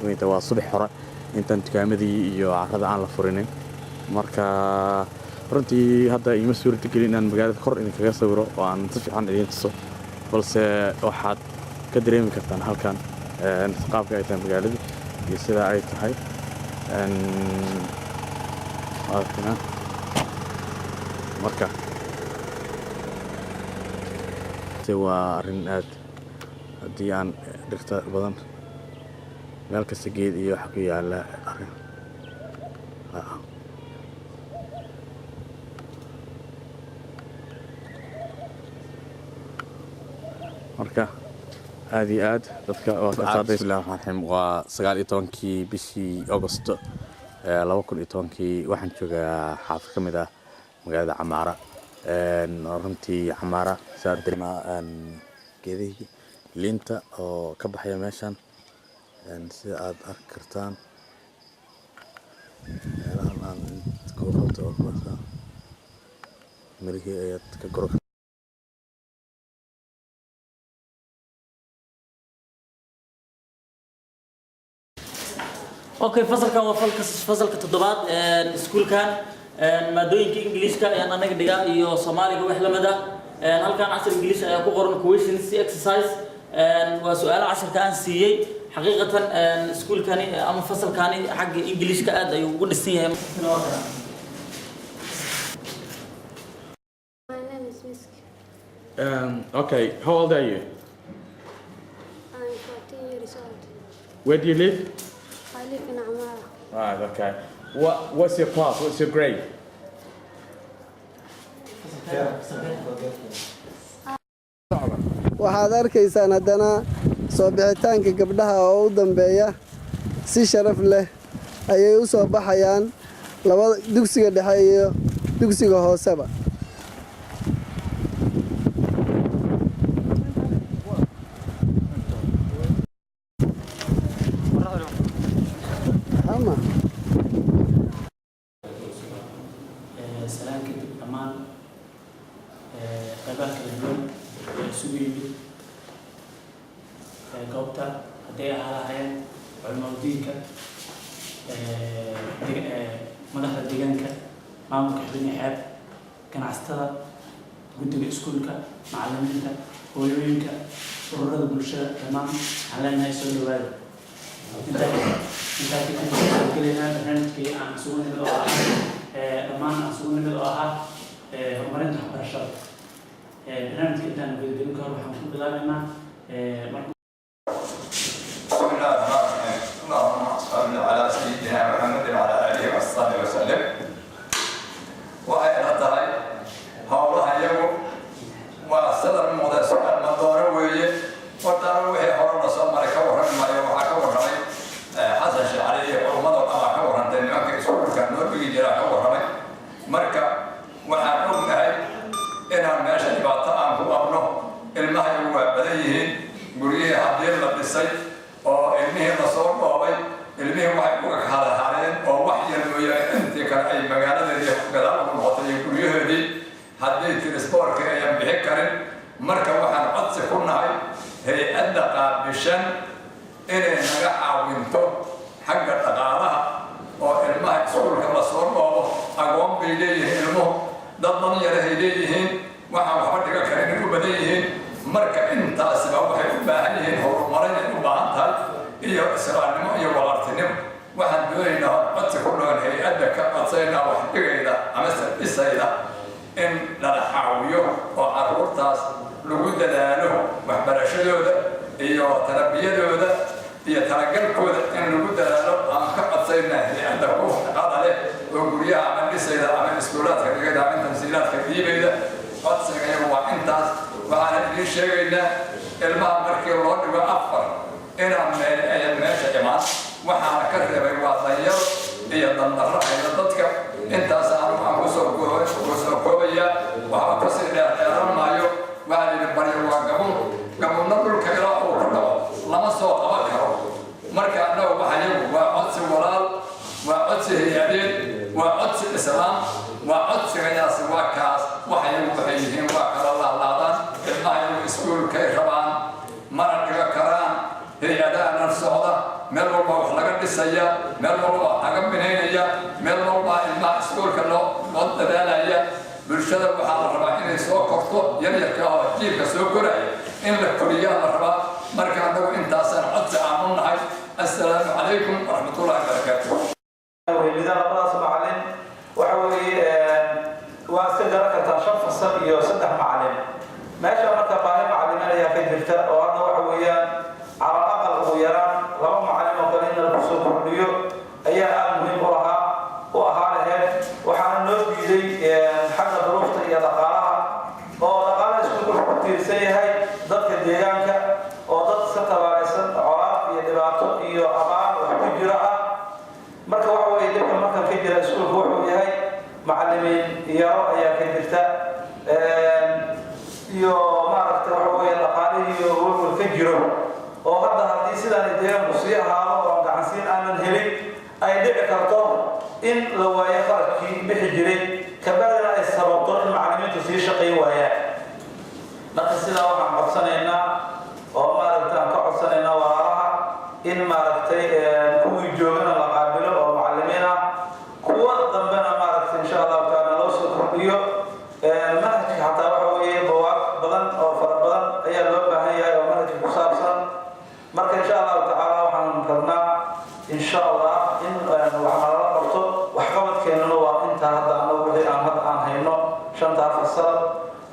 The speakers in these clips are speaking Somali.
Weynta waa subax hore, intaan dukaamadii iyo carrada aan la furinin. Marka runtii hadda iima suurtagelin inaan magaalada kor idinkaga sawiro oo aan si fiican idiin tuso, balse waxaad ka dareemi kartaan halkan qaabka ay tahay magaaladu iyo sida ay tahay. Waa kana. Marka se waa arrin aad haddii aan dhirta badan meel kasta geed iyo waxa ku yaala arrin. Marka aad iyo aad dadka waa ka saaday. Bismillahi raxmaan raxiim. Waa 19-kii bishii Augosto 2010-kii. Waxaan joogaa xaafad ka mid ah magaalada Camaara. Runtii Camaara saa dareemaa geedihii liinta oo ka baxaya meeshan, sida aad arki kartaan meelahan aan ku qabto oo kuwaasa mirihii ayaad ka guro. Okay, fasalkan waa fasalka toddobaad iskuulkan. Maadooyinka Ingiliishka ayaan anaga dhigaa iyo Soomaaliga wax lamid ah. Halkan cashar Ingiliish ayaa ku qoran, questions exercise. Waa su-aalo casharka aan siiyey. Xaqiiqatan iskuulkani ama fasalkani xagga Ingiliishka aad ayuu ugu dhisan yahay. My name is Misk. Okay, how old are you? I'm 14 years old. Where do you live? I live in Amara. Right, okay. What's your class? What's your grade? Waxaad arkaysaan haddana soo bixitaanka gabdhaha oo u dambeeya. Si sharaf leh ayay u soo baxayaan labada dugsiga dhexe iyo dugsiga hooseba. Ama Salaan kadib, dhammaan qaybaha kala duwan ee isugu yimid goobta, hadday ahaa lahaayeen culimaadiinka, madaxda deegaanka, maamulka xubin xeeb, ganacsatada, guddiga iskuulka, macallimiinta, hooyooyinka, ururada bulshada, dhammaan waxaan leenahay soo dhawaada. Intaa kadib waxaan gelaynaa barnaamijkii aan isugu nimid oo ahaa dhammaan aan isugu nimid oo ahaa horumarinta waxbarashada. Barnaamijka intaan gudagelin ka hor waxaan ku bilaabaynaa marka بسم الله الرحمن الرحيم. اللهم صل على سيدنا محمد وعلى اله وصحبه وسلم. Waxay ila tahay howlaha iyagu waa sadar muuqda su-aal madooro weeye. Horta anigu wixii horena soo maray ka warrami maayo. Waxaa ka warramay Xasan Sheekh Cali iyo culummado dhan baa ka warrantay, nimanka iskuulka noo dhigi jiraa ka warramay. Marka waxaan ognahay inaan meesha dhibaato aan ku qabno. Ilmaha iyagu waa badan yihiin. Guryihii haddii la dhisay oo ilmihii lasoo dhoobay, ilmihii waxay uga kala hareen oo wax yar mooyaane intii kale ay magaaladeedii gadaal ugu noqotay iyo guryahoodii haddii transport-ka ayan bixin karin. Marka waxaan codsi ku nahay hay-adda qaabishan inay naga caawinto xagga dhaqaalaha oo ilmaha iskuulka lasoo dhoobo. Agoon bay leeyihiin ilmuhu, dad danyarahay leeyihiin, waxaan waxba dhiga karin u badan yihiin. Marka intaasiba waxay u baahan yihiin horumarinay u baahan tahay iyo islaamnimo iyo walaaltinimo. Waxaan doonaynaa codsi ku nool hay-adda ka codsaynaa wax dhigayda amase dhisayda in lala caawiyo oo carruurtaas lagu dadaalo waxbarashadooda iyo tarbiyadooda iyo talagalkooda in lagu dadaalo aan ka codsaynaa hay-adda ku shaqada leh oo guryaha ama dhisayda ama iskuulaadka dhigayda ama tamsiilaadka dhiibayda. Codsiga iyagu waa intaas. Waxaana idiin sheegaynaa ilmaha markii loo dhigo afar inaan meel ayan meesha imaan. Waxaana ka reebay waa danyar iyo dandarro hayda dadka. Intaas anigu aan kusoo koobaya, waxba kasii dheerdheeran maayo. Waxaa yidhi baryo waa gabuun, gabuunna dhulka ilaa uu ku dhaco lama soo qaban karo. Marka annagu waxa iyagu waa codsi walaal, waa codsi hay-adeed, waa codsi islaam, waa codsigayaasi waa kaas. Waxa iyagu waxay yihiin waa kala laalaadaan. Ilmaha iyagu iskuulkay rabaan mana dhigo karaan. Hay-adahana socda. Meel walba wax laga dhisaya, meel walba wax laga binaynaya, meel walba ilmaha iskuulka loo dadaalaya. Bulshada waxaa la rabaa inay soo korto, yaryarka oo jiilka soo koraya in la koriyaa la rabaa. Marka annagu intaasaan codsi aan u nahay. Assalaamu calaykum waraxmatullahi wabarakaatu. Wehelidaan labadaas macalin waxa weeye, waa iska garan kartaa, shan fasal iyo saddex macalin meesha. Marka baahi macalimiin ayaa ka jirta, oo hadda waxa weeyaan calal aqal ugu yaraan laba macalin oo kale in lagu soo kordhiyo ayaa aada muhiim u ahaa laheyd. Waxaana noo diiday xagga duruufta iyo dhaqaalaha, oo dhaqaalaha iskuulka wuxuu ku tiirsan yahay dadka deegaanka, oo dad iska tabaalaysan, colaad iyo dhibaato iyo abaar wax ku jiro ah. Marka waxa weeye, dhibka markan ka jira iskuulka wuxuu yahay macalimiin yaro ayaa ka jirta, iyo maaragtay, waxa weeye dhaqaalihii walwal ka jiro, oo hadda haddii sidaan deegaanku sii ahaado oo aan gacansiin aanan helin, ay dhici karto in la waayo qarashkii bixi jiray, kabacdina ay sababto in macalimiintu sii shaqayn waayaan. Marka sidaa waxaan codsanaynaa oo maaragta aan ka codsanaynaa walaalaha in maaragtay kuwii joogana la qaabilo oo macalimiin ah, kuwa dambena maaragtay insha Allahu taala loo soo kordhiyo. Manhajka xataa waxa weeye buugaag badan oo fara badan ayaa loo baahan yahay oo manhajka ku saabsan. Marka insha Allahu tacaala waxaan rabnaa insha Allah in wax nalala qabto. Waxqabadkeennuna waa intaa hadda anagu wixii aan hadda aan hayno, shantaa fasal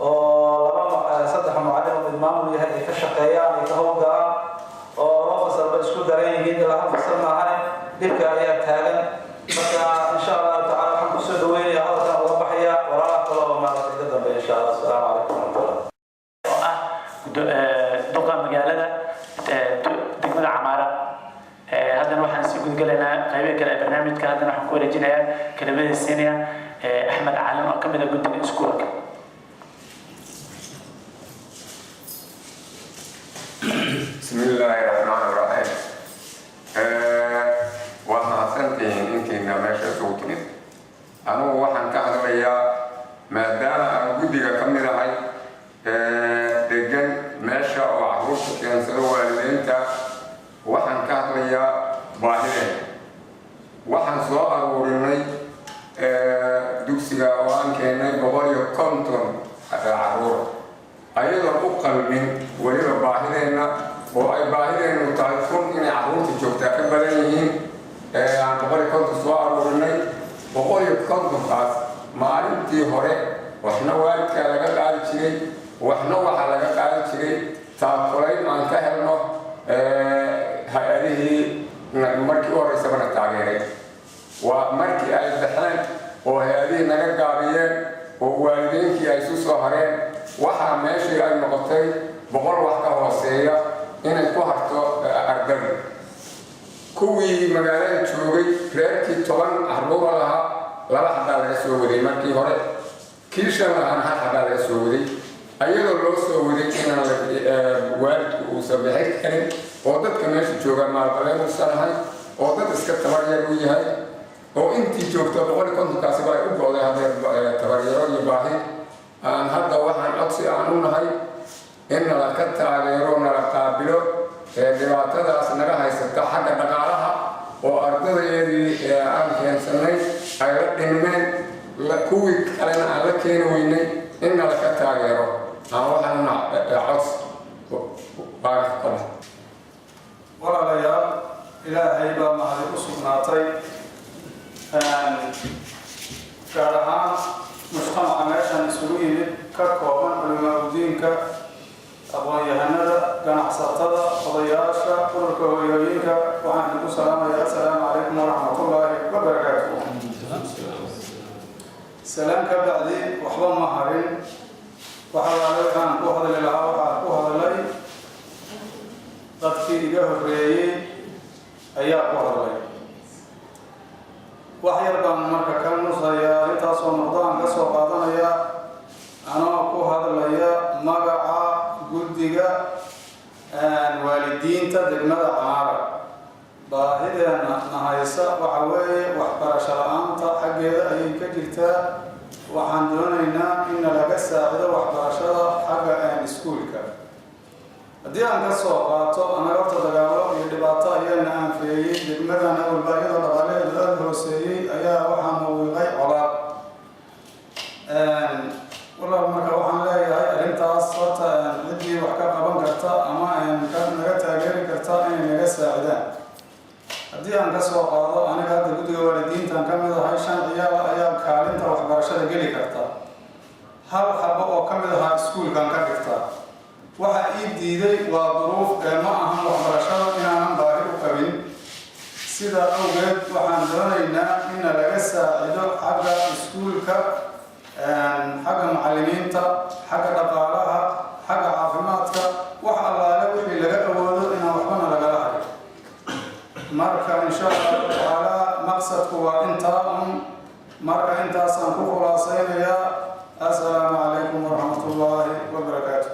oo laba saddex mucallim oo mid maamul yahay ay ka shaqeeyaan, ay ka howlgalaan, oo laba fasalba isku daran yihiin ilaa hal fasal maahane. Dhibka ayaa taagan. Marka insha Allahu tacala waxaan kusoo dhaweynaya, hadalkan uga baxaya walaalaha kale oo maaragtay ka dambeeya insha Allah. Asalaamu calaykum waraxmatullah. Oo ah duqa magaalada degmada Camaara. Haddana waxaan sii gudgalaynaa qaybihi kale ee barnaamijka. Haddana waxaan ku wareejinayaa, kelimada siinaya Axmed Caalin oo ka mid ah guddiga iskuulka. بسم الله الرحمن الرحيم. Waa mahadsantihiin intiina meesha isugu timid. Anugu waxaan ka hadlayaa, maadaama aan guddiga ka mid ahay degan meesha oo caruurta keensado waalidiinta, waxaan ka hadlayaa baahideena. Waxaan soo aruurinay dugsiga oo aan keennay 150 caruur, ayadoon u qalmin weliba baahideenna, oo ay baahideennu tahay 1000 inay caruurta joogtaa ka badan yihiin. Aan 150 soo aruurinay. 150-kaas maalintii hore waxna waalidkaa laga qaadi jiray, waxna waxaa laga qaadi jiray taakulayn aan ka helno hay-adihii markii u horreysabana taageeray. Waa markii ay baxeen oo hay-adihii naga gaabiyeen oo waalidiinkii ay isu soo hareen, waxaa meeshii ay noqotay 100 wax ka hooseeya inay ku harto ardadu. Kuwii magaalada joogay, reerkii 10 caruura lahaa laba xabaa laga soo waday markii hore, kii shan lahaana hal xabaa laga soo waday, ayadoo loo soo waday inaan waalidku uusan bixin karin, oo dadka meesha jooga maalqabeen uusan ahay, oo dad iska tabaryar u yahay, oo intii joogta 150-kaasiba ay u go'day hadeer tabaryaro iyo baahi. Aan hadda waxaan codsi aan u nahay in nala ka taageero, nala qaabilo dhibaatadaas naga haysata xagga dhaqaalaha, oo ardadeedii aan keensanay ay la dhinmeen, kuwii kalena aan la keeni weynay, in nala ka taageero aan waxaan cods baan ka bax. Walaalayaal, Ilaahay baa mahadi u sugnaatay, gaar ahaan mujtamaca meeshan isugu yimid, ka kooban culimaa udiinka, aqoon-yahanada, ganacsatada, odayaasha, ururka hooyooyinka. Waxaan idinku salaamayaa assalaamu calaykum waraxmatullaahi wabarakaatu. Salaam ka bacdi, waxba ma harin. Waxa waxaan ku hadli lahaa waxaa ku hadlay dadkii iga horreeyey ayaa ku hadlay. Wax yar baan marka ka nusayaa arrintaasoo noqdo aan ka soo qaadanaya, anoo ku hadlaya magaca guddiga waalidiinta degmada Camaara. Baahideena na haysa waxa weeye waxbarasho la-aanta xaggeeda ayay ka jirtaa. Waxaan doonaynaa in nalaga saacido waxbarashada xagga iskuulka. Haddii aan ka soo qaato, anaga horta dagaalo iyo dhibaato ayaana aanfeeyey. Degmadana walba iyadoo dhaqaalaheedu aada hooseeyey ayaa waxaana wiiqay colaad. Walaal, marka waxaan leeyahay arrintaas horta ciddii wax ka qaban karta ama naga taageeri karta inay naga saacidaan. Haddii aan ka soo qaado, aniga hadda guddiga waalidiintan ka mid ahay. Shan ciyaal ayaa kaalinta waxbarashada geli karta. Hal xabo oo ka mid ahaa iskuulkan ka dhigtaa. Waxa ii diiday waa duruuf ee ma ahan waxbarashada inaanan baahi u qabin. Sidaa awgeed waxaan doonaynaa in laga saacido xagga iskuulka, xagga macallimiinta, xagga dhaqaalaha, xagga caafimaadka, wax allaale wixii laga awoodo inaan waxbana lagala hayo. Marka insha Allahu tacaala maqsadku waa intaa un. Marka intaasaan ku khulaasaynayaa. Assalaamu calaykum waraxmat ullaahi wabarakaatu.